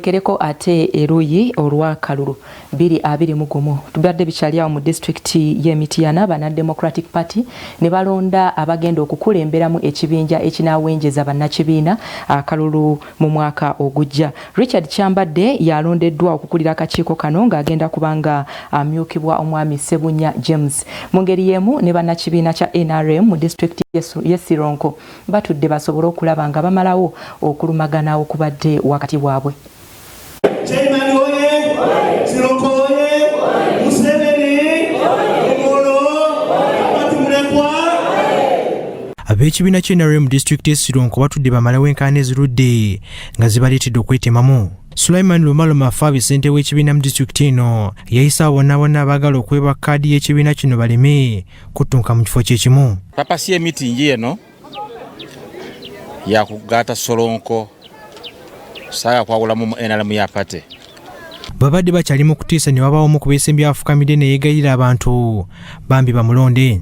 Tuyolekereko ate eruuyi olw'akalulu 2021. Tubadde bikyali awo mu disitulikiti y'e Mityana, bana Democratic Party ne balonda abagenda okukulemberamu ekibinja ekinaawenjeza bannakibiina akalulu mu mwaka ogujja. Richard Kyambadde yalondeddwa okukulira akakiiko kano ng'agenda kuba nga amyukibwa omwami Ssebunya James. Mu ngeri y'emu ne bannakibiina kya NRM mu disitulikiti y'e Sironko batudde basobole okulaba nga bamalawo okulumagana okubadde wakati waabwe. Chairman oye! Sironko oye! Museveni! Omolo! Robert Mulekwa! Ab'ekibiina kya NRM disitulikiti y'e Sironko batudde bamalawo enkaayana ezirudde nga zibaleetedde okwetemamu. Sulaiman Lumalo Mafabi, ssentebe w'ekibiina mu disitulikiti eno, yayise abo bonna bonna abaagala okuweebwa kaadi y'ekibiina kino baleme kuttunka mu kifo kye kimu. Purpose y'emitingi eno yakugata Solonko saga kwawulamu mu NRM ya party. Babadde bakyali mu kutiisa ne wabaawo omu ku beesimbyewo afukamidde ne yeegayirira abantu bambi bamulonde.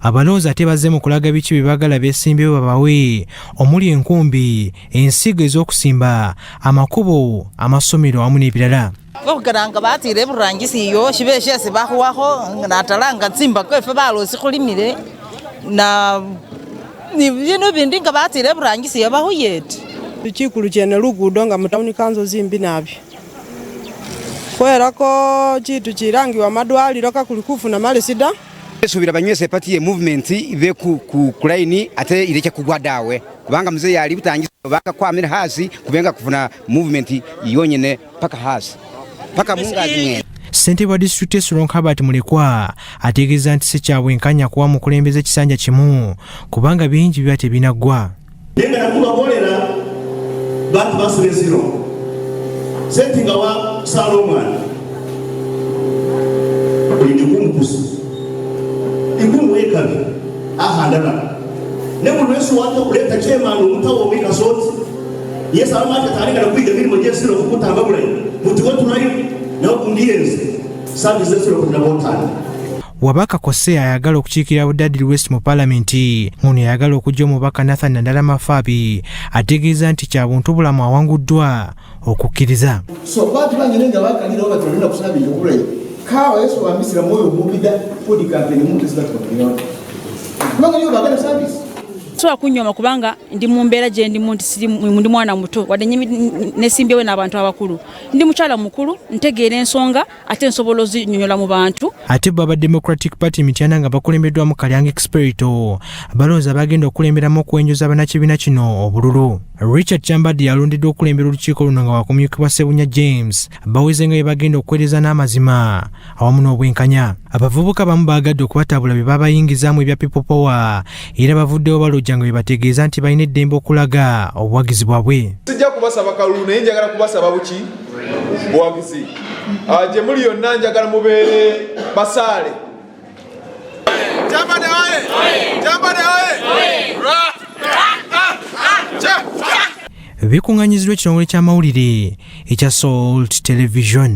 Abalonzi ate bazze mu kulaga biki bye baagala beesimbyewo babawe omuli enkumbi, ensigo ez'okusimba, amakubo, amasomero awamu n'ebirala. Bakhukeranga batsile eburangisi iyo shibe shesi bakhuwakho natalanga tsimbako efwe balosi khulimile na bindu bindi nga batsile eburangisi iyo bakhuyete. Chikulu chene lugudo nga mutawuni kanzo zimbi nabi khwerako chitu chilangiwa madwaliro kakuli kufuna malesi da. Subira banywese party ye movement ibe ku ku line ate ireke kugwa dawe kubanga mzee yali butangi baka kwamira hasi kubenga kufuna movement yonyene paka hasi paka mungazi mwene. Ssentebe wa disitulikiti y'e Sironko Herbert Mulekwa ategeeza nti si kya bwenkanya kuwa mukulembeze kisanja kimu kubanga bingi biba tebinaggwa. Nengana kubabolera bantu basibeziro senti nga wasala omwana olindi kumukusa ikumuwekabi ahandala ne mundu wesi wata kuleta chairman omutawo omwikasoti yesu alamati atalingana kwiga mirimo gyesiro kukutamba bulayi muti wetulayo nawe kundiyenze sabi zesiro kunabotana. Wabaka Kose ayagala okukiikirira Budadiri West mu Palamenti ng'ono yayagala okuggya omubaka Nathan Nandala Mafabi ategeeza nti kya buntu bulamu awanguddwa okukkiriza. So bantu banyene nga bakalirawo bati olina kusabira obulayi kawa Yesu wambisira mwoyo mubida fodi kampeni muntu zibatubakulirawo kubanga niyo bagala service. Sobola kunyooma kubanga ndi mu mbeera gye ndimu nti siri ndi mwana muto wadde nesimbyewo n'abantu abakulu. Ndi mukyala mukulu, ntegeera ensonga ate nsobola ozinyonyola mu bantu. Ate bo aba Democratic Party Mityana nga bakulembeddwamu Kalyango Experito balonze abagenda okukulemberamu okuwenjoza bannakibiina kino obululu. Richard Kyambadde yalondeddwa okukulembera olukiiko luno nga wakumyukibwa Ssebunya James. Baweze nga bwe bagenda okuweereza n'amazima awamu n'obwenkanya. Abavubuka abamu baagadde okubatabula bye babayingizaamu ebya People Power era bavuddewo balojja nga bwe bategeeza nti balina eddembe okulaga obuwagizi bwabwe. Sijja kubasaba kalulu naye njagala kubasaba buki buwagizi. Gye muli yonna njagala mubeere basaale. Bikuŋŋaanyiziddwa ekitongole ky'amawulire ekya Salt Television.